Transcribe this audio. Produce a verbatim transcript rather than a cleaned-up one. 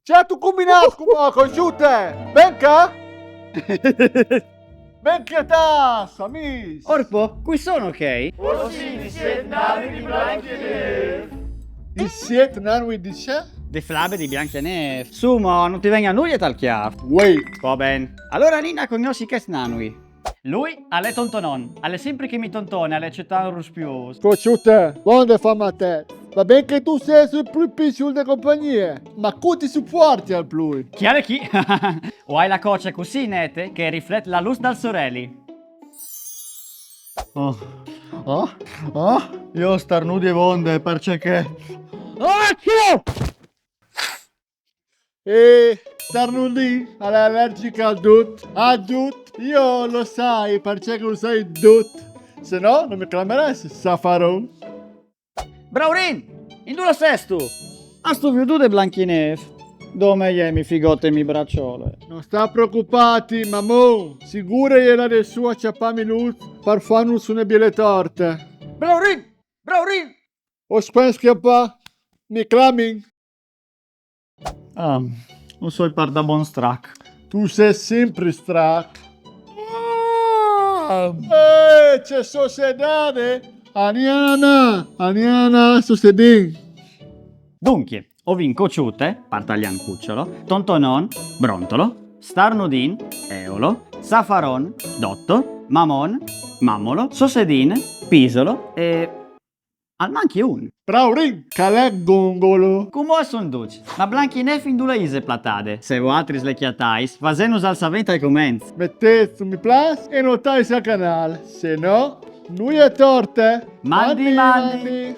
Ce âstu cumbinât cumò, Cociute? Ben ca? Ben cjatâts, amîs! Orpo, cui sono chei? O sin i siet nanui di Blanchjenêf. I siet nanui di ce? De flabe di Bianchenêf. Su mo, no ti vegni nuie tal cjâf. Wait. Va ben. Alore anìn a cognossi chescj nanui. Lui al è Tontonon, al è simpri che mi tontone, al è cetant ruspiôs. Cociute, vonde fâ matet. Va ben che tu sês il plui piçul de compagnie, ma cui ti supuartial plui? Cjale chi? O ai la coce cussì nete che e riflet la lûs dal soreli. Oh, oh, oh, jo starnudi e vonde parcè che... Oh, cjale! E starnudî al è alergjic a dut, a dut. Jo lu sai, parcè che lu sai dut. Se no, no mi clamaressis Safaron. Braurin! Indulà sêstu? Âstu viodût Blanchjenêf? Dome je mi figote e mi braçole? No sta preocupâti, Mamon. Sigure e je lade sù a cjapâ mi lûs par fânus une biele torte. Braurin! Braurin! O scuen scjampâ. Mi clamin? Ah, o soi pardabon strac. Tu sês simpri strac. Ah. Eh, ce sossedade! Anìn a anâ, anìn a anâ, sossedìn. Duncje, o vin Cociute, par talian cucciolo, Tontonon, brontolo, Starnudin, eolo, Safaron, dotto, Mamon, mammolo, Sossedin, pisolo e... al mancje un. Braurin, che al è gongolo. Cumò a son ducj. Ma Blanchjenêf indulà ise platade? Se voaltris le cjatais, fasêtnusal savê tai coments. Metêt un mi plâs e notaitsi al canâl. Se no, nuie torte. Mandi, mandi.